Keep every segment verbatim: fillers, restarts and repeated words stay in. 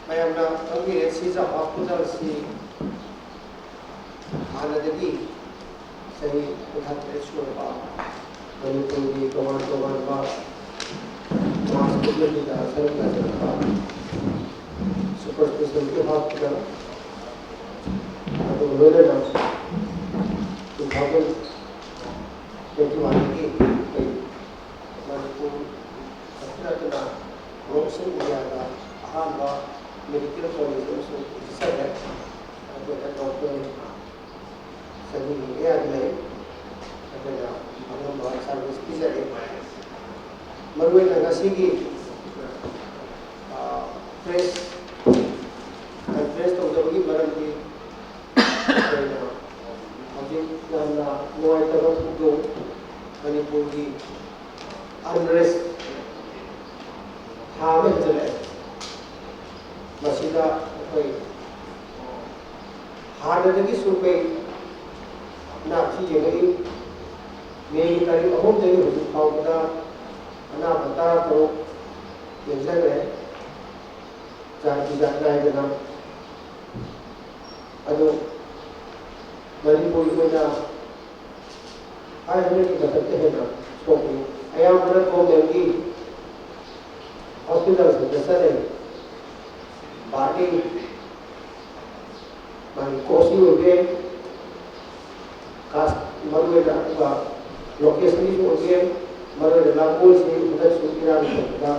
ꯃꯌꯥꯝꯅ ꯈꯪꯕꯤꯔꯦ, ꯁꯤꯖ ꯍꯣꯁꯄꯤꯇꯥꯜꯁꯤ ꯍꯥꯟꯅꯗꯒꯤ ꯆꯍꯤ ꯀꯨꯟꯊ꯭ꯔꯥ ꯇꯔꯦꯠ ꯁꯨꯔꯕ ꯃꯅꯤꯄꯨꯔꯒꯤ ꯇꯣꯉꯥꯟ ꯇꯣꯉꯥꯟꯕ ꯃꯥꯁ ꯃꯨꯚꯃꯦꯟꯠꯀꯤꯗ ꯁꯔꯨꯛ ꯌꯥꯖꯔꯛꯄ ꯁꯨꯄꯔ ꯏꯁꯄꯦꯁꯤꯌꯦꯜꯇꯤ ꯍꯣꯁꯄꯤꯇꯥꯜ, ꯑꯗꯨꯒ ꯂꯣꯏꯅꯅ ꯇꯨ ꯊꯥꯎꯖꯟ ꯇ꯭ꯋꯦꯟꯇꯤ ꯋꯥꯟꯗꯒꯤ ꯑꯩꯈꯣꯏ ꯃꯅꯤꯄꯨꯔ ꯈꯛꯇ ꯅꯠꯇꯅ ꯒ꯭ꯂꯣꯕꯦꯜ ꯏꯟꯗꯤꯌꯥꯗ ꯑꯍꯥꯟꯕ ꯃꯦꯗꯤꯀꯦꯜ ꯀꯣꯂꯦꯖ ꯑꯃꯁꯨ ꯂꯤꯡꯈꯠꯆꯔꯦ꯫ ꯑꯩꯈꯣꯏꯅ ꯗꯣꯛꯇꯔ ꯆꯍꯤ ꯃꯌꯥꯗ ꯂꯩ꯫ ꯑꯩꯈꯣꯏꯅ ꯑꯉꯝꯕ ꯁꯥꯔꯚꯤꯁ ꯄꯤꯖꯔꯤ꯫ ꯃꯔꯨꯑꯣꯏꯅ ꯉꯁꯤꯒꯤ ꯄ꯭ꯔꯦꯁ ꯀꯟꯐ꯭ꯔꯦꯟꯁ ꯇꯧꯖꯕꯒꯤ ꯃꯔꯝꯗꯤ ꯑꯩꯈꯣꯏꯅ ꯍꯧꯖꯤꯛ ꯌꯥꯝꯅ ꯅꯨꯡꯉꯥꯏꯇꯕ ꯊꯧꯗꯣꯛ, ꯃꯅꯤꯄꯨꯔꯒꯤ ꯑꯟꯔꯦꯁ ꯊꯥ ꯑꯃ ꯍꯦꯟꯖꯜꯂꯛꯑꯦ꯫ ꯃꯁꯤꯗ ꯑꯩꯈꯣꯏ ꯍꯥꯟꯅꯗꯒꯤꯁꯨ ꯑꯩꯈꯣꯏ ꯏꯅꯥꯛꯁꯤ ꯌꯦꯡꯉꯛꯏ꯫ ꯃꯦꯒꯤ ꯇꯥꯔꯤꯛ ꯑꯍꯨꯝꯗꯒꯤ ꯍꯧꯖꯤꯛ ꯐꯥꯎꯕꯗ ꯑꯅꯥꯕ ꯇꯔꯥ ꯇꯔꯨꯛ ꯌꯦꯡꯖꯈ꯭ꯔꯦ, ꯖꯥꯇꯤ ꯖꯥꯠ ꯅꯥꯏꯗꯅ꯫ ꯑꯗꯣ ꯃꯅꯤꯄꯨꯔꯒꯤ ꯑꯣꯏꯅ ꯐꯥꯏꯚ ꯍꯟꯗ꯭ꯔꯦꯠꯀꯤ ꯃꯊꯛꯇ ꯍꯦꯟꯅ ꯁꯣꯛꯏ꯫ ꯑꯌꯥꯝꯕꯅ ꯒꯣꯔꯃꯦꯟꯒꯤ ꯍꯣꯁꯄꯤꯇꯥꯜꯁꯤꯡꯗ ꯆꯠꯅꯩ꯫ ꯕꯥꯔꯗꯤ ꯃꯥꯒꯤ ꯀꯣꯁꯀꯤ ꯑꯣꯏꯕ ꯌꯥꯏ, ꯀꯥꯁ ꯃꯔꯨꯑꯣꯏꯅ ꯑꯗꯨꯒ ꯂꯣꯀꯦꯁꯟꯒꯤꯁꯨ ꯑꯣꯏꯕ ꯌꯥꯏ꯫ ꯃꯔꯨꯑꯣꯏꯅ ꯂꯥꯡꯒꯣꯜꯁꯤ ꯍꯟꯗꯛꯁꯨ ꯏꯔꯥꯡ ꯊꯣꯛꯄꯗ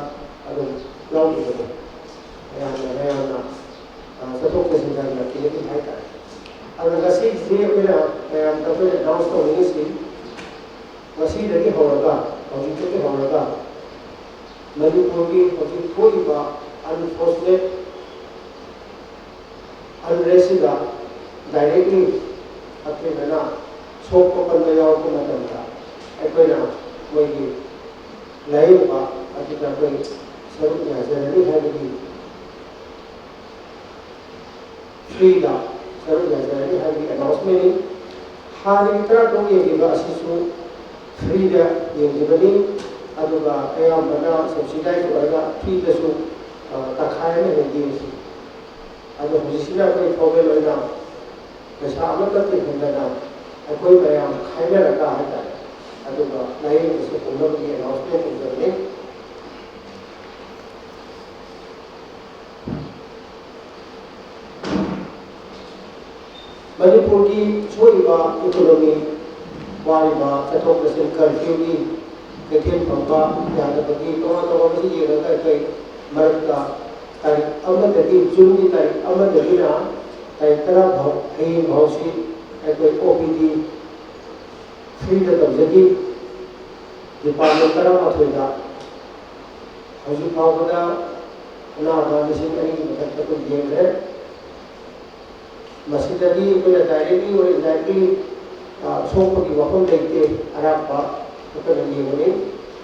ꯑꯗꯨꯝ ꯌꯥꯎꯈꯤꯕꯅꯤ꯫ ꯃꯌꯥꯝꯅ ꯃꯌꯥꯝꯅ ꯑ, ꯆꯠꯊꯣꯛ ꯆꯠꯁꯤꯟ ꯌꯥꯝꯅ ꯊꯤꯒꯠꯂꯤ ꯍꯥꯏꯇꯥꯔꯦ꯫ ꯑꯗꯣ ꯉꯁꯤꯁꯤ ꯑꯩꯈꯣꯏꯅ ꯃꯌꯥꯝꯗ ꯑꯩꯈꯣꯏꯅ ꯑꯦꯅꯥꯎꯟꯁ ꯇꯧꯅꯤꯡꯉꯤꯁꯤ, ꯉꯁꯤꯗꯒꯤ ꯍꯧꯔꯒ, ꯍꯧꯖꯤꯛꯇꯒꯤ ꯍꯧꯔꯒ ꯃꯅꯤꯄꯨꯔꯒꯤ ꯍꯧꯖꯤꯛ ꯊꯣꯛꯏꯕ ꯑꯟꯐꯣꯔꯆꯨꯅꯦꯠ ꯑꯟꯔꯦꯁꯁꯤꯗ ꯗꯥꯏꯔꯦꯛꯂꯤ ꯑꯊꯣꯏꯕꯅ ꯁꯣꯛꯄ ꯄꯟꯕ ꯌꯥꯎꯔꯛꯄ ꯃꯇꯝꯗ ꯑꯩꯈꯣꯏꯅ ꯃꯣꯏꯒꯤ ꯂꯥꯏꯌꯦꯡꯕ ꯑꯗꯨꯗ ꯑꯩꯈꯣꯏ ꯁꯔꯨꯛ ꯌꯥꯖꯔꯅꯤ ꯍꯥꯏꯕꯒꯤ ꯐ꯭ꯔꯤꯗ ꯁꯔꯨꯛ ꯌꯥꯖꯔꯅꯤ ꯍꯥꯏꯕꯒꯤ ꯑꯦꯅꯥꯎꯟꯁꯃꯦꯟꯅꯤ꯫ ꯍꯥꯟꯅꯒꯤ ꯇꯔꯥ ꯇꯔꯨꯛ ꯌꯦꯡꯈꯤꯕ ꯑꯁꯤꯁꯨ ꯐ꯭ꯔꯤꯗ ꯌꯦꯡꯈꯤꯕꯅꯤ, ꯑꯗꯨꯒ ꯑꯌꯥꯝꯕꯅ ꯁꯕꯁꯤꯗꯥꯏꯁ ꯑꯣꯏꯔꯒ ꯐ꯭ꯔꯤꯗꯁꯨ, ꯑ, ꯇꯪꯈꯥꯏ ꯑꯃ ꯍꯦꯟꯅ ꯌꯦꯡꯈꯤ꯫ ꯑꯗꯣ ꯍꯧꯖꯤꯛꯁꯤꯅ ꯑꯩꯈꯣꯏ ꯐꯣꯔꯃꯦꯜ ꯑꯣꯏꯅ ꯄꯩꯁꯥ ꯑꯃꯠꯇ ꯇꯤꯡꯍꯟꯗꯅ ꯑꯩꯈꯣꯏ ꯃꯌꯥꯝ ꯈꯥꯏꯅꯔꯒ ꯍꯥꯏꯇꯥꯔꯦ, ꯑꯗꯨꯒ ꯂꯥꯏꯌꯦꯡꯕꯁꯨ ꯍꯧꯅꯕꯒꯤ ꯑꯦꯅꯥꯎꯟꯁꯃꯦꯟ ꯇꯧꯖꯕꯅꯤ꯫ ꯃꯅꯤꯄꯨꯔꯒꯤ ꯁꯣꯛꯏꯕ ꯏꯀꯣꯅꯣꯃꯤ, ꯋꯥꯔꯤꯕ ꯆꯠꯊꯣꯛ ꯆꯠꯁꯤꯟ, ꯀꯔꯐ꯭ꯌꯨꯒꯤ ꯀꯩꯊꯦꯜ ꯐꯝꯕ ꯌꯥꯗꯕꯒꯤ ꯇꯣꯉꯥꯟ ꯇꯣꯉꯥꯟꯕꯁꯤ ꯌꯦꯡꯉꯒ ꯑꯩꯈꯣꯏ ꯃꯔꯛꯇ ꯇꯥꯔꯤꯛ ꯑꯃꯗꯒꯤ, ꯖꯨꯟꯒꯤ ꯇꯥꯔꯤꯛ ꯑꯃꯗꯒꯤꯅ ꯇꯥꯔꯤꯛ ꯇꯔꯥ ꯐꯥꯎ, ꯍꯌꯦꯡ ꯐꯥꯎꯁꯤ ꯑꯩꯈꯣꯏ ꯑꯣ ꯄꯤ ꯗꯤ ꯐ꯭ꯔꯤꯗ ꯇꯧꯖꯈꯤ꯫ ꯗꯤꯄꯥꯔꯠꯃꯦꯟ ꯇꯔꯥꯃꯥꯊꯣꯏꯗ ꯍꯧꯖꯤꯛ ꯐꯥꯎꯕꯗ ꯑꯅꯥꯕ ꯂꯤꯁꯤꯡ ꯑꯅꯤꯒꯤ ꯃꯊꯛꯇ ꯑꯩꯈꯣꯏ ꯌꯦꯡꯈ꯭ꯔꯦ꯫ ꯃꯁꯤꯗꯗꯤ ꯑꯩꯈꯣꯏꯅ directly or indirectly, ꯑ, ꯁꯣꯛꯄꯒꯤ ꯋꯥꯐꯝ ꯂꯩꯇꯦ, ꯑꯔꯥꯞꯄ ꯑꯩꯈꯣꯏꯅ ꯌꯦꯡꯒꯅꯤ꯫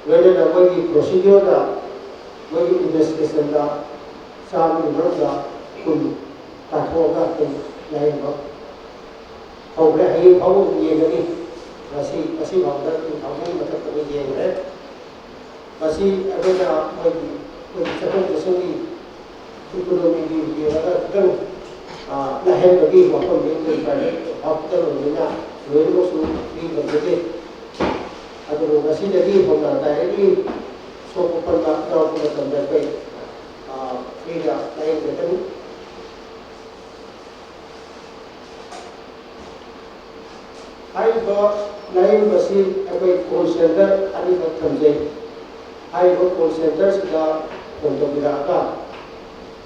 ꯂꯣꯏꯅꯅ ꯃꯣꯏꯒꯤ procedure ꯗ, ꯃꯣꯏꯒꯤ investigation ꯗ ꯆꯥꯕꯒꯤ ꯃꯅꯨꯡꯗ ꯀꯨꯟ ꯇꯥꯊꯣꯛꯑꯒ ꯑꯩꯈꯣꯏ ꯂꯥꯏꯌꯦꯡꯕ ꯍꯧꯈ꯭ꯔꯦ꯫ ꯍꯌꯦꯡ ꯐꯥꯎꯕ ꯑꯗꯨꯝ ꯌꯦꯡꯒꯅꯤ꯫ ꯉꯁꯤ, ꯉꯁꯤ ꯐꯥꯎꯕꯗ two thousand ꯃꯊꯛꯇ ꯑꯩꯈꯣꯏ ꯌꯦꯡꯈ꯭ꯔꯦ꯫ ꯃꯁꯤ ꯑꯩꯈꯣꯏꯅ ꯃꯣꯏꯒꯤ, ꯑꯩꯈꯣꯏꯒꯤ ꯆꯠꯊꯣꯛ ꯆꯠꯁꯤꯟꯒꯤ economy ꯒꯤ ꯌꯦꯡꯉꯒ ꯈꯤꯇꯪ, ꯑ, ꯂꯥꯏꯍꯟꯕꯒꯤ ꯋꯥꯐꯝꯅꯤ꯫ ꯑꯩꯈꯣꯏ private hospital ꯑꯣꯏꯕꯅꯤꯅ ꯂꯣꯏꯅꯃꯛꯁꯨ free ꯇꯧꯖꯗꯦ꯫ ꯑꯗꯨꯕꯨ ꯉꯁꯤꯗꯒꯤ ꯍꯧꯅ directly ꯁꯣꯛꯄ ꯄꯟꯕ ꯌꯥꯎꯔꯛꯄ ꯃꯇꯝꯗ ꯑꯩꯈꯣꯏ, ꯑ, free ꯗ ꯂꯥꯏꯌꯦꯡꯖꯒꯅꯤ꯫ ꯍꯥꯏꯔꯤꯕ ꯂꯥꯏꯌꯦꯡꯕꯁꯤ ꯑꯩꯈꯣꯏ call center ꯑꯅꯤꯈꯛ ꯊꯝꯖꯩ꯫ ꯍꯥꯏꯔꯤꯕ call center ꯁꯤꯗ phone ꯇꯧꯕꯤꯔꯛꯑꯒ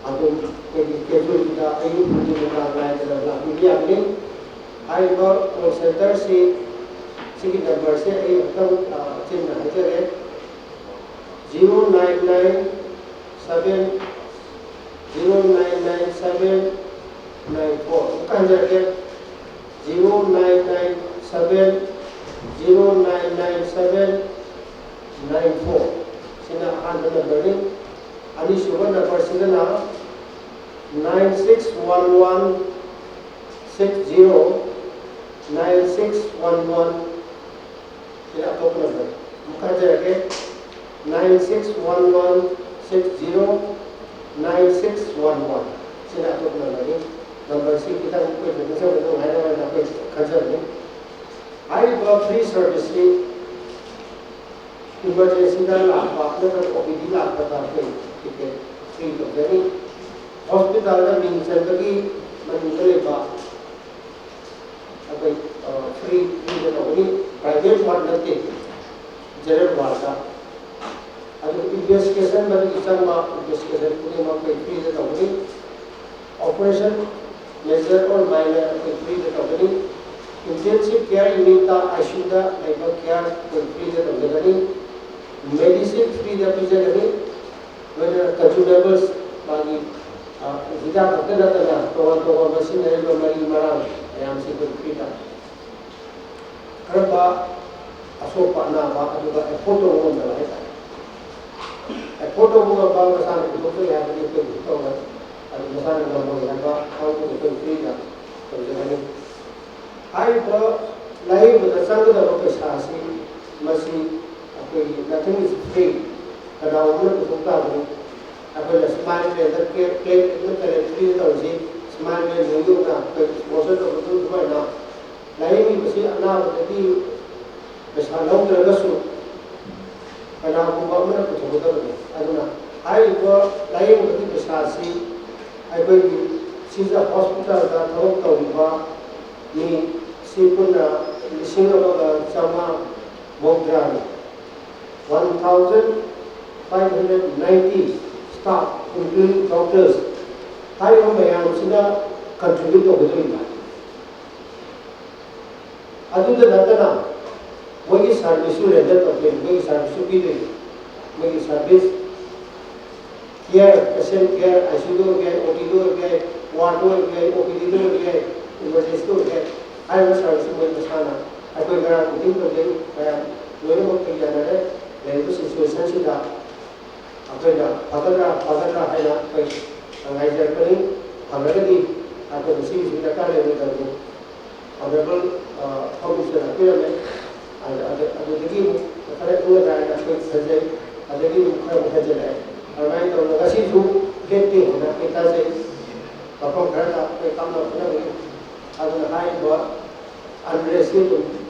ꯑꯗꯨꯝ ꯑꯩꯈꯣꯏꯒꯤ casualty ꯗ ꯑꯌꯨꯛ ꯅꯨꯡꯊꯤꯜ ꯅꯨꯡꯗꯥꯡ ꯅꯥꯏꯗꯅ ꯂꯥꯛꯄꯤꯕ ꯌꯥꯒꯅꯤ꯫ ꯍꯥꯏꯔꯤꯕ call center ꯁꯤ, ꯁꯤꯒꯤ number ꯁꯦ ꯑꯩ ꯑꯃꯨꯛꯇꯪ, ꯑ, ꯆꯤꯟꯅ ꯍꯥꯏꯖꯔꯦ, zero nine nine seven, zero nine nine seven nine four꯫ ꯑꯃꯨꯛꯀ ꯍꯟꯖꯔꯛꯀꯦ, zero nine nine seven, zero nine nine seven nine four꯫ ꯁꯤꯅ ꯑꯍꯥꯟꯕ number ꯅꯤ꯫ ꯑꯅꯤꯁꯨꯕ number ꯁꯤꯗꯅ nine six one one six zero nine six one one꯫ ꯁꯤꯅ ꯑꯇꯣꯞꯄ number꯫ ꯑꯃꯨꯛꯀ ꯍꯟꯖꯔꯛꯀꯦ, nine six one one six zero nine six one one꯫ ꯁꯤꯅ ꯑꯇꯣꯞꯄ ꯅꯝꯕꯔꯅꯤ꯫ ꯅꯝꯕꯔꯁꯤ ꯈꯤꯇꯪ ꯑꯩꯈꯣꯏ ꯅꯤꯡꯁꯤꯡꯕ ꯅꯨꯡꯉꯥꯏꯅꯕ ꯑꯩꯈꯣꯏ ꯈꯟꯖꯕꯅꯤ꯫ ꯍꯥꯏꯔꯤꯕ ꯐ꯭ꯔꯤ ꯁꯔꯚꯤꯁꯁꯤ ꯏꯃꯔꯖꯦꯟꯁꯤꯗ ꯂꯥꯛꯄ ꯅꯠꯇ꯭ꯔꯒ ꯑꯣ ꯄꯤ ꯗꯤ ꯂꯥꯛꯄꯗ ꯑꯩꯈꯣꯏ ꯇꯤꯀꯦꯠ ꯐ꯭ꯔꯤ ꯇꯧꯖꯒꯅꯤ꯫ ꯍꯣꯁꯄꯤꯇꯥꯜꯗ ꯃꯤꯡ ꯆꯟꯕꯒꯤ ꯃꯅꯨꯡꯗ ꯂꯩꯕ ꯑꯩꯈꯣꯏ ꯐ꯭ꯔꯤ ꯐ꯭ꯔꯤꯗ ꯇꯧꯒꯅꯤ꯫ ꯄ꯭ꯔꯥꯏꯚꯦꯠ ꯋꯥꯔꯗ ꯅꯠꯇꯦ, ꯖꯦꯅꯔꯦꯜ ꯋꯥꯔꯗ꯫ ꯑꯗꯨꯒ ꯏꯟꯚꯦꯁꯇꯤꯒꯦꯁꯟ ꯃꯗꯨꯒꯤ ꯆꯪꯕ ꯏꯟꯚꯦꯁꯇꯤꯒꯦꯁꯟ ꯈꯨꯗꯤꯡꯃꯛ ꯑꯩꯈꯣꯏ ꯐ꯭ꯔꯤꯗ ꯇꯧꯒꯅꯤ꯫ ꯑꯣꯄꯔꯦꯁꯟ ꯃꯦꯖꯔ ꯑꯣꯔ ꯃꯥꯏꯅꯔ ꯑꯩꯈꯣꯏ ꯐ꯭ꯔꯤꯗ ꯇꯧꯒꯅꯤ꯫ ꯏꯟꯇꯦꯟꯁꯤꯞ ꯀꯦꯌꯔ ꯌꯨꯅꯤꯠꯇ ꯑꯥꯏ ꯁꯤ ꯌꯨꯗ ꯂꯩꯕ ꯀꯦꯌꯔ ꯑꯩꯈꯣꯏ ꯐ꯭ꯔꯤꯗ ꯇꯧꯖꯒꯅꯤ꯫ ꯃꯦꯗꯤꯁꯤꯟ ꯐ꯭ꯔꯤꯗ ꯄꯤꯖꯒꯅꯤ꯫ ꯂꯣꯏꯅꯅ ꯀꯟꯖꯨꯃꯦꯕꯜꯁ ꯃꯥꯒꯤ ꯍꯤꯗꯥꯛ ꯈꯛꯇ ꯅꯠꯇꯅ ꯇꯣꯉꯥꯟ ꯇꯣꯉꯥꯟꯕ ꯁꯤꯖꯤꯟꯅꯔꯤꯕ ꯃꯔꯤ ꯃꯔꯥꯡ ꯃꯌꯥꯝꯁꯤ ꯑꯩꯈꯣꯏ ꯐ꯭ꯔꯤꯗ꯫ ꯀꯔꯝꯕ ꯑꯁꯣꯛꯄ ꯑꯅꯥꯕ ꯑꯗꯨꯒ ꯑꯦꯐꯣꯔꯗ ꯇꯧꯕ ꯉꯝꯗꯕ ꯍꯥꯏꯇꯥꯔꯦ꯫ ꯑꯦꯐꯣꯔꯗ ꯇꯧꯕ ꯉꯝꯕ ꯃꯁꯥꯅ ꯄꯨꯊꯣꯛꯆꯩ ꯍꯥꯏꯕꯗꯤ ꯑꯩꯈꯣꯏ ꯀꯩꯁꯨ ꯇꯧꯔꯣꯏ꯫ ꯑꯗꯨ ꯃꯁꯥꯅ ꯉꯝꯃꯣꯏ ꯍꯥꯏꯕ ꯀꯥꯡꯕꯨꯗ ꯑꯩꯈꯣꯏ ꯐ꯭ꯔꯤꯗ ꯇꯧꯖꯒꯅꯤ꯫ ꯍꯥꯏꯔꯤꯕ ꯂꯥꯏꯌꯦꯡꯕꯗ ꯆꯪꯒꯗꯕ ꯄꯩꯁꯥ ꯑꯁꯤ ꯃꯁꯤ ꯑꯩꯈꯣꯏꯒꯤ nothing is free, ꯀꯅꯥꯒꯨꯝꯕꯅ ꯄꯨꯊꯣꯛ ꯇꯥꯕꯅꯤ꯫ ꯑꯩꯈꯣꯏꯅ ꯁ꯭ꯃꯥꯏꯜ ꯃꯦꯟꯗ ꯀꯦ ꯄ꯭ꯂꯦꯠ ꯅꯠꯇ꯭ꯔꯒ ꯐ꯭ꯔꯤꯗ ꯇꯧꯔꯤꯁꯤ ꯁ꯭ꯃꯥꯏꯜ ꯃꯦꯟ ꯃꯣꯏꯒꯤ ꯑꯣꯏꯅ ꯑꯩꯈꯣꯏ ꯁ꯭ꯄꯣꯟꯁꯔ ꯇꯧꯕꯗꯨ ꯑꯗꯨꯃꯥꯏꯅ ꯂꯥꯏꯌꯦꯡꯉꯤꯕꯁꯤ ꯑꯅꯥꯕꯗꯒꯤ ꯄꯩꯁꯥ ꯂꯧꯗ꯭ꯔꯒꯁꯨ ꯀꯅꯥꯒꯨꯝꯕ ꯑꯃꯅ ꯄꯨꯊꯣꯛꯀꯗꯕꯅꯤ꯫ ꯑꯗꯨꯅ ꯍꯥꯏꯔꯤꯕ ꯂꯥꯏꯌꯦꯡꯕꯒꯤ ꯄꯩꯁꯥꯁꯤ ꯑꯩꯈꯣꯏꯒꯤ ꯁꯤꯖ ꯍꯣꯁꯄꯤꯇꯥꯜꯗ ꯊꯕꯛ ꯇꯧꯔꯤꯕ ꯃꯤ ꯁꯤ ꯄꯨꯟꯅ ꯂꯤꯁꯤꯡ ꯑꯃꯒ ꯆꯥꯝꯃꯉꯥ ꯃꯧꯗ꯭ꯔꯥꯅꯤ꯫ One thousand five hundred ninety staff, including doctors, ꯍꯥꯏꯔꯤꯕ ꯃꯌꯥꯝꯁꯤꯅ ꯀꯟꯇ꯭ꯔꯤꯕ꯭ꯌꯨꯠ ꯇꯧꯒꯗꯣꯔꯤꯕ꯫ ꯑꯗꯨꯗ ꯅꯠꯇꯅ ꯃꯣꯏꯒꯤ ꯁꯥꯔꯚꯤꯁꯁꯨ ꯔꯦꯟꯗꯔ ꯇꯧꯗꯣꯏꯅꯤ, ꯃꯣꯏꯒꯤ ꯁꯥꯔꯚꯤꯁꯁꯨ ꯄꯤꯗꯣꯏꯅꯤ꯫ ꯃꯣꯏꯒꯤ service care, patient care, I C ꯌꯨꯗ ꯑꯣꯏꯕ ꯌꯥꯏ, ꯑꯣ ꯄꯤ ꯗꯤꯗ ꯑꯣꯏꯕ ꯌꯥꯏ, ꯋꯥꯔꯗꯇ ꯑꯣꯏꯕ ꯌꯥꯏ, ꯑꯣ ꯄꯤ ꯗꯤꯗ ꯑꯣꯏꯕ ꯌꯥꯏ, ꯏꯃꯔꯖꯦꯟꯁꯤꯗ ꯑꯣꯏꯕ ꯌꯥꯏ꯫ ꯍꯥꯏꯔꯤꯕ ꯁꯥꯔꯚꯤꯁꯁꯨ ꯃꯣꯏ ꯃꯁꯥꯅ ꯑꯩꯈꯣꯏ ꯉꯔꯥꯡ ꯃꯤꯇꯤꯡ ꯇꯧꯖꯩ, ꯃꯌꯥꯝ ꯂꯣꯏꯅꯃꯛ ꯑꯩꯈꯣꯏ ꯌꯥꯅꯔꯦ꯫ ꯂꯩꯔꯤꯕ ꯁꯤꯆꯨꯋꯦꯁꯟꯁꯤꯗ ꯑꯩꯈꯣꯏꯅ ꯐꯒꯗ꯭ꯔꯥ ꯐꯒꯗ꯭ꯔꯥ ꯍꯥꯏꯅ ꯑꯩꯈꯣꯏ ꯉꯥꯏꯖꯔꯛꯄꯅꯤ꯫ ꯐꯪꯂꯒꯗꯤ ꯑꯩꯈꯣꯏ ꯃꯁꯤꯒꯤꯁꯨ ꯗꯔꯀꯥꯔ ꯂꯩꯔꯣꯏꯗꯕꯅꯤ꯫ Honourable foundation ꯍꯥꯞꯄꯤꯔꯝꯃꯦ꯫ ꯑꯗ-, ꯑꯗ-, ꯑꯗꯨꯗꯒꯤ ꯑꯃꯨꯛ ꯈꯔ ꯏꯪꯒꯗ꯭ꯔꯥ ꯍꯥꯏꯅ ꯑꯩꯈꯣꯏ ꯈꯟꯖꯩ꯫ ꯑꯗꯒꯤ ꯑꯃꯨꯛ ꯈꯔ ꯑꯃꯨꯛ ꯍꯦꯟꯖꯜꯂꯛꯑꯦ꯫ ꯑꯗꯨꯃꯥꯏꯅ ꯇꯧꯗꯅ ꯉꯁꯤꯁꯨ ꯂꯦꯞꯇꯦ ꯍꯥꯏꯅ ꯑꯩꯈꯣꯏ ꯇꯥꯖꯩ꯫ ꯃꯐꯝ ꯈꯔꯗ ꯑꯩꯈꯣꯏ ꯀꯟꯅ ꯍꯣꯠꯅꯔꯤ꯫ ꯑꯗꯨꯅ ꯍꯥꯏꯔꯤꯕ ꯑꯟꯔꯦꯁꯀꯤ ꯑꯗꯨꯝ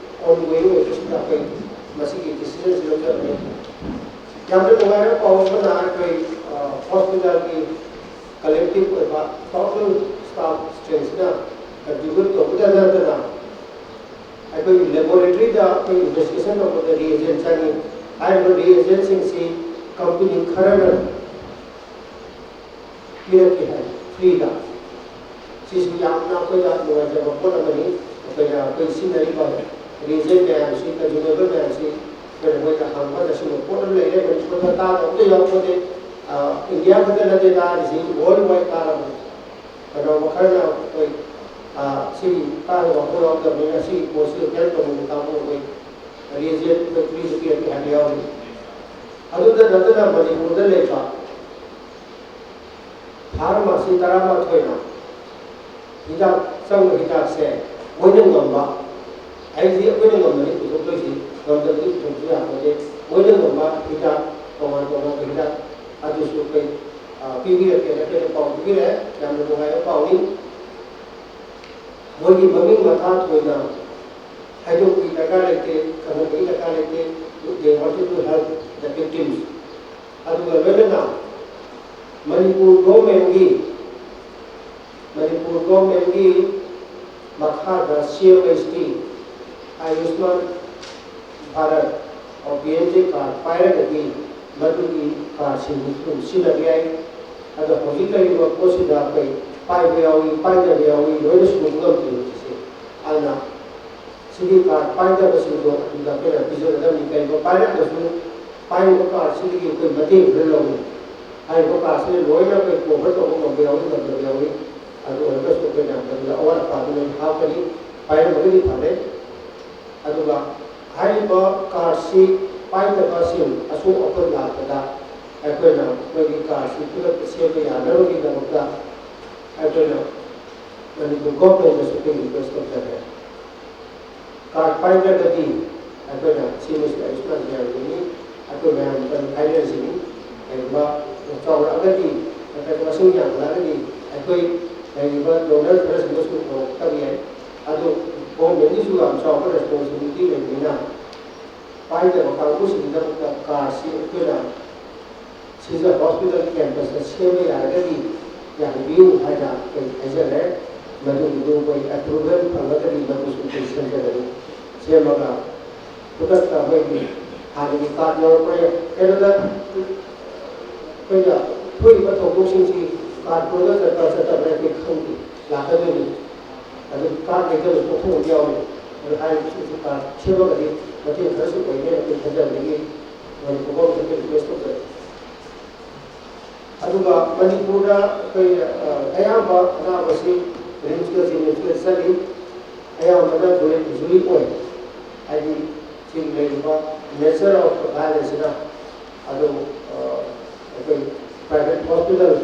ꯑꯣꯟꯒꯣꯌꯤꯡ ꯑꯣꯏꯕꯁꯤꯗ ꯑꯩꯈꯣꯏ ꯃꯁꯤꯒꯤ ꯗꯤꯁꯤꯖꯟꯁꯤ ꯂꯧꯖꯕꯅꯤ꯫ ꯌꯥꯝꯅ ꯅꯨꯡꯉꯥꯏꯕ ꯄꯥꯎ ꯑꯃꯅ ꯑꯩꯈꯣꯏ ꯍꯣꯁꯄꯤꯇꯥꯜꯒꯤ ꯀꯂꯦꯛꯇꯤꯞ ꯑꯣꯏꯕ ꯇꯣꯇꯦꯜ ꯁ꯭ꯇꯥꯐ ꯁ꯭ꯇꯔꯦꯡꯁꯤꯅ ꯀꯟꯇ꯭ꯔꯤꯕ꯭ꯌꯨꯠ ꯇꯧꯕꯗ ꯅꯠꯇꯅ ꯑꯩꯈꯣꯏꯒꯤ ꯂꯦꯕꯣꯔꯦꯇꯔꯤꯗ ꯑꯩꯈꯣꯏ ꯏꯟꯚꯦꯁꯇꯤꯒꯦꯁꯟ ꯇꯧꯕꯗ ꯔꯤꯑꯦꯖꯦꯟ ꯆꯪꯉꯤ꯫ ꯍꯥꯏꯔꯤꯕ ꯔꯤꯑꯦꯖꯦꯟꯁꯤꯡꯁꯤ ꯀꯝꯄꯅꯤ ꯈꯔꯅ ꯄꯤꯔꯛꯀꯦ ꯍꯥꯏ ꯐ꯭ꯔꯤꯗ꯫ ꯁꯤꯁꯨ ꯌꯥꯝꯅ ꯑꯩꯈꯣꯏꯗ ꯅꯨꯡꯉꯥꯏꯖꯕ ꯄꯣꯠ ꯑꯃꯅꯤ꯫ ꯑꯩꯈꯣꯏꯅ ꯑꯩꯈꯣꯏ ꯁꯤꯖꯤꯟꯅꯔꯤꯕ ꯔꯤꯑꯦꯖꯦꯟ ꯃꯌꯥꯝꯁꯤ, ꯀꯟꯖꯨꯃꯦꯕꯜ ꯃꯌꯥꯝꯁꯤ ꯑꯩꯈꯣꯏꯅ ꯃꯣꯏꯗ ꯍꯪꯕꯗ ꯁꯤꯒꯨꯝꯕ ꯄꯣꯠ ꯑꯃ ꯂꯩꯔꯦ, ꯃꯅꯤꯄꯨꯔꯗ ꯇꯥꯗꯕ ꯑꯝꯇ ꯌꯥꯎꯄꯣꯠꯇꯦ꯫ ꯏꯟꯗꯤꯌꯥ ꯈꯛꯇ ꯅꯠꯇꯦ ꯇꯥꯔꯤꯁꯤ, ꯋꯥꯔꯜ ꯋꯥꯏꯗ ꯇꯥꯔꯕꯅꯤ꯫ ꯀꯅꯥꯒꯨꯝꯕ ꯈꯔꯅ ꯑꯩꯈꯣꯏ ꯁꯤꯒꯤ ꯇꯥꯗꯕ ꯑꯃꯐꯥꯎ ꯌꯥꯎꯗꯕꯅꯤꯅ ꯁꯤꯒꯤ ꯄꯣꯠꯁꯤ ꯍꯦꯜꯞ ꯇꯧꯅꯤꯡꯕ ꯀꯥꯡꯕꯨ ꯑꯩꯈꯣꯏ ꯔꯤꯑꯦꯖꯦꯟ ꯑꯩꯈꯣꯏ ꯐ꯭ꯔꯤꯁꯨ ꯄꯤꯔꯛꯀꯦ ꯍꯥꯏꯕ ꯌꯥꯎꯔꯤ꯫ ꯑꯗꯨꯗ ꯅꯠꯇꯅ ꯃꯅꯤꯄꯨꯔꯗ ꯂꯩꯕ ꯐꯥꯔꯃꯥꯁꯤ ꯇꯔꯥꯃꯥꯊꯣꯏꯅ ꯍꯤꯗꯥꯛ ꯆꯪꯕ ꯍꯤꯗꯥꯛꯁꯦ ꯃꯣꯏꯅ ꯉꯝꯕ, ꯑꯩꯗꯤ ꯑꯩꯈꯣꯏꯅ ꯉꯝꯕꯅꯤ ꯄꯨꯊꯣꯛꯇꯣꯏꯁꯤ, ꯉꯝꯗꯕꯗꯤ ꯄꯨꯊꯣꯛꯄ ꯌꯥꯄꯣꯠꯇꯦ꯫ ꯃꯣꯏꯅ ꯉꯝꯕ ꯍꯤꯗꯥꯛ ꯇꯣꯉꯥꯟ ꯇꯣꯉꯥꯟꯕ ꯍꯤꯗꯥꯛ ꯑꯗꯨꯁꯨ ꯑꯩꯈꯣꯏ ꯄꯤꯕꯤꯔꯛꯀꯦꯅ ꯑꯩꯈꯣꯏꯅ ꯄꯥꯎ ꯄꯤꯕꯤꯔꯛꯑꯦ꯫ ꯌꯥꯝꯅ ꯅꯨꯡꯉꯥꯏꯕ ꯄꯥꯎꯅꯤ꯫ ꯃꯣꯏꯒꯤ ꯃꯃꯤꯡ ꯃꯊꯥ ꯊꯣꯏꯅ ꯍꯥꯏꯗꯣꯛꯄꯒꯤ ꯗꯔꯀꯥꯔ ꯂꯩꯇꯦ, ꯈꯪꯍꯟꯕꯒꯤ ꯗꯔꯀꯥꯔ ꯂꯩꯇꯦ꯫ They wanted to help the victims. ꯑꯗꯨꯒ ꯂꯣꯏꯅꯅ ꯃꯅꯤꯄꯨꯔ ꯒꯣꯔꯃꯦꯟꯒꯤ ꯃꯅꯤꯄꯨꯔ ꯒꯣꯔꯃꯦꯟꯒꯤ ꯃꯈꯥꯗ C M H T, Ayushman Bharat, P M J card ꯄꯥꯏꯔꯒꯗꯤ ꯃꯗꯨꯒꯤ ꯀꯥꯔꯗꯁꯤꯡꯗꯨꯁꯨ ꯑꯗꯨꯝ ꯁꯤꯖꯤꯟꯅꯕ ꯌꯥꯏ꯫ ꯑꯗꯣ ꯍꯧꯖꯤꯛ ꯂꯩꯔꯤꯕ ꯄꯣꯠꯁꯤꯗ ꯑꯩꯈꯣꯏ ꯄꯥꯏꯕ ꯌꯥꯎꯏ, ꯄꯥꯏꯗꯕ ꯌꯥꯎꯏ, ꯂꯣꯏꯅ ꯁꯨꯕ ꯉꯝꯗꯦ ꯍꯧꯖꯤꯛꯁꯦ꯫ ꯑꯗꯨꯅ ꯁꯤꯒꯤ ꯀꯥꯔꯗ ꯄꯥꯏꯗꯕꯁꯤꯡꯗꯣ ꯑꯗꯨꯗ ꯑꯩꯈꯣꯏꯅ ꯄꯤꯖꯒꯗꯕꯅꯤ꯫ ꯀꯔꯤꯒꯨꯝꯕ ꯄꯥꯏꯔꯛꯑꯒꯁꯨ ꯄꯥꯏꯔꯤꯕ ꯀꯥꯔꯗꯁꯤꯗꯒꯤ ꯑꯩꯈꯣꯏ ꯃꯇꯦꯡ ꯈꯔ ꯂꯧꯏ꯫ ꯍꯥꯏꯔꯤꯕ ꯀꯥꯔꯗꯁꯤꯗ ꯂꯣꯏꯅ ꯑꯩꯈꯣꯏ ꯀꯣꯚꯔ ꯇꯧꯕ ꯉꯝꯕ ꯌꯥꯎꯏ, ꯉꯝꯗꯕ ꯌꯥꯎꯏ꯫ ꯑꯗꯨ ꯑꯣꯏꯔꯒꯁꯨ ꯑꯩꯈꯣꯏꯅ ꯃꯗꯨꯗ ꯑꯋꯥꯠ ꯑꯄꯥꯗꯨ ꯂꯣꯏꯅ ꯍꯥꯞꯀꯅꯤ꯫ ꯄꯥꯏꯔꯝꯃꯒꯗꯤ ꯐꯔꯦ꯫ ꯑꯗꯨꯒ ꯍꯥꯏꯔꯤꯕ ꯀꯥꯔꯗꯁꯤ ꯄꯥꯏꯗꯕꯁꯤꯡ ꯑꯁꯣꯛ ꯑꯄꯟ ꯂꯥꯛꯄꯗ ꯑꯩꯈꯣꯏꯅ ꯃꯣꯏꯒꯤ ꯀꯥꯔꯗꯁꯤ ꯈꯨꯗꯛꯇ ꯁꯦꯝꯕ ꯌꯥꯅꯕꯒꯤꯗꯃꯛꯇ ꯑꯩꯈꯣꯏꯅ ꯃꯅꯤꯄꯨꯔ ꯒꯣꯔꯃꯦꯟꯗꯁꯨ ꯑꯩꯈꯣꯏ ꯔꯤꯀ꯭ꯋꯦꯁ ꯇꯧꯖꯔꯦ꯫ ꯀꯥꯔꯗ ꯄꯥꯏꯗ꯭ꯔꯒꯗꯤ ꯑꯩꯈꯣꯏꯅ ꯁꯤ ꯃꯤꯁꯇꯔ ꯑꯌꯨꯁꯃꯥꯟ ꯃꯌꯥꯝꯒꯤꯅꯤ, ꯑꯩꯈꯣꯏ ꯃꯌꯥꯝ ꯀꯔꯤ ꯍꯥꯏꯅꯔꯤꯁꯤꯅꯤ? ꯀꯔꯤꯒꯨꯝꯕ ꯆꯥꯎꯔꯛꯑꯒꯗꯤ ꯅꯠꯇ꯭ꯔꯒ ꯃꯁꯤꯡ ꯌꯥꯝꯈꯠꯂꯛꯑꯒꯗꯤ ꯑꯩꯈꯣꯏ ꯂꯩꯔꯤꯕ ꯗꯣꯅꯔ ꯈꯔꯁꯤꯅꯁꯨ ꯇꯧꯔꯛꯇꯕ ꯌꯥꯏ꯫ ꯑꯗꯨ ꯒꯣꯔꯃꯦꯟꯒꯤꯁꯨ ꯌꯥꯝ ꯆꯥꯎꯕ ꯔꯦꯁꯄꯣꯟꯁꯤꯕꯤꯂꯤꯇꯤ ꯂꯩꯕꯅꯤꯅ, ꯄꯥꯏꯗꯕ ꯀꯥꯡꯕꯨꯁꯤꯡꯒꯤꯗꯃꯛꯇ ꯀꯥꯔꯗꯁꯤ ꯑꯩꯈꯣꯏꯅ ꯁꯤꯖ ꯍꯣꯁꯄꯤꯇꯥꯜ ꯀꯦꯝꯄꯁꯇ ꯁꯦꯝꯕ ꯌꯥꯔꯒꯗꯤ ꯌꯥꯍꯟꯕꯤꯌꯨ ꯍꯥꯏꯅ ꯑꯩꯈꯣꯏ ꯍꯥꯏꯖꯔꯦ꯫ ꯃꯗꯨꯒꯤꯗꯨ ꯑꯩꯈꯣꯏ ꯑꯦꯄ꯭ꯔꯨꯚꯦꯜ ꯐꯪꯂꯒꯗꯤ ꯃꯗꯨꯁꯨ ꯑꯩꯈꯣꯏ ꯁꯦꯝꯖꯒꯅꯤ꯫ ꯁꯦꯝꯃꯒ ꯈꯨꯗꯛꯇ ꯑꯩꯈꯣꯏꯒꯤ ꯍꯥꯟꯅꯒꯤ ꯀꯥꯔꯗ ꯌꯥꯎꯔꯛꯄ꯭ꯔꯥ, ꯀꯩꯅꯣꯗ ꯑꯩꯈꯣꯏꯅ ꯊꯣꯛꯏꯕ ꯊꯧꯗꯣꯛꯁꯤꯡꯁꯤ ꯀꯥꯔꯗ ꯄꯨꯔꯒ ꯆꯠꯄ꯭ꯔꯥ ꯆꯠꯇꯕ꯭ꯔꯥ ꯑꯩꯈꯣꯏ ꯈꯪꯗꯦ, ꯂꯥꯛꯀꯗꯣꯏꯅꯤ꯫ ꯑꯗꯨ ꯀꯥꯔꯗ ꯂꯩꯇꯕꯁꯨ ꯄꯣꯛꯊꯣꯛꯄ ꯌꯥꯎꯔꯤ꯫ ꯑꯗꯨ ꯍꯥꯏꯔꯤꯕꯁꯤꯡꯁꯤ ꯀꯥꯔꯗ ꯁꯦꯝꯃꯒꯗꯤ ꯃꯇꯦꯡ ꯈꯔꯁꯨ ꯑꯣꯏꯅꯦꯅ ꯑꯩꯈꯣꯏ ꯊꯥꯖꯕꯗꯒꯤ ꯃꯅꯤꯄꯨꯔ ꯒꯣꯔꯃꯦꯟꯗ ꯑꯩꯈꯣꯏ ꯔꯤꯀ꯭ꯋꯦꯁ ꯇꯧꯖꯔꯤ꯫ ꯑꯗꯨꯒ ꯃꯅꯤꯄꯨꯔꯗ ꯑꯩꯈꯣꯏ, ꯑ, ꯑꯌꯥꯝꯕ ꯑꯅꯥꯕꯁꯤ ꯔꯤꯝꯁꯀ ꯖꯦꯅꯤꯝꯁꯀ ꯆꯠꯂꯤ꯫ ꯑꯌꯥꯝꯕꯅ ꯕꯨꯂꯦꯠ ꯏꯟꯖꯨꯔꯤ ꯑꯣꯏ꯫ ꯍꯥꯏꯗꯤ ꯁꯤ ꯂꯩꯔꯤꯕ ꯅꯦꯆꯔ ꯑꯣꯐ ꯚꯥꯏꯂꯦꯟꯁꯁꯤꯅ꯫ ꯑꯗꯨ, ꯑ, ꯑꯩꯈꯣꯏ ꯄ꯭ꯔꯥꯏꯚꯦꯠ ꯍꯣꯁꯄꯤꯇꯥꯜ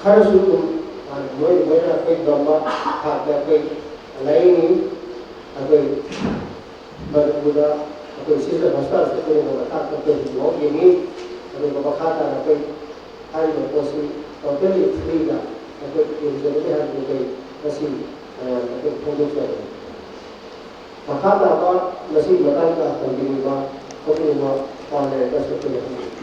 ꯈꯔꯁꯨ ꯑꯗꯨꯝ, ꯑ, ꯃꯣꯏ, ꯃꯣꯏꯅ ꯑꯩꯈꯣꯏ ꯉꯝꯕ ꯊꯥꯛꯇ ꯑꯩꯈꯣꯏ ꯂꯥꯏꯌꯦꯡꯉꯤ꯫ ꯑꯩꯈꯣꯏ ꯃꯅꯤꯄꯨꯔꯗ ꯑꯩꯈꯣꯏ ꯁꯤꯖ ꯍꯣꯁꯄꯤꯇꯥꯜꯁꯦ ꯑꯩꯈꯣꯏꯅ ꯃꯇꯥꯡ ꯑꯩꯈꯣꯏ ꯍꯧꯖꯤꯛꯐꯥꯎ ꯌꯦꯡꯉꯤ꯫ ꯑꯗꯨꯒ ꯃꯈꯥ ꯇꯥꯅ ꯑꯩꯈꯣꯏ ꯍꯥꯏꯔꯤꯕ ꯄꯣꯠꯁꯤ ꯇꯣꯇꯦꯜꯂꯤ ꯐ꯭ꯔꯤꯗ ꯑꯩꯈꯣꯏ ꯌꯦꯡꯖꯒꯅꯤ ꯍꯥꯏꯕꯗꯨ ꯑꯩꯈꯣꯏ ꯉꯁꯤ ꯃꯌꯥꯝꯗ ꯑꯩꯈꯣꯏ ꯐꯣꯡꯗꯣꯛꯆꯕꯅꯤ꯫ ꯃꯈꯥ ꯇꯥꯕ ꯃꯁꯤꯒꯤ ꯃꯇꯥꯡꯗ ꯍꯪꯕꯤꯅꯤꯡꯕ ꯈꯣꯠꯄꯤꯅꯤꯡꯕ ꯄꯥꯎ ꯂꯩꯔꯒꯁꯨ ꯑꯩꯈꯣꯏꯅ ꯍꯪꯕꯤꯌꯨ꯫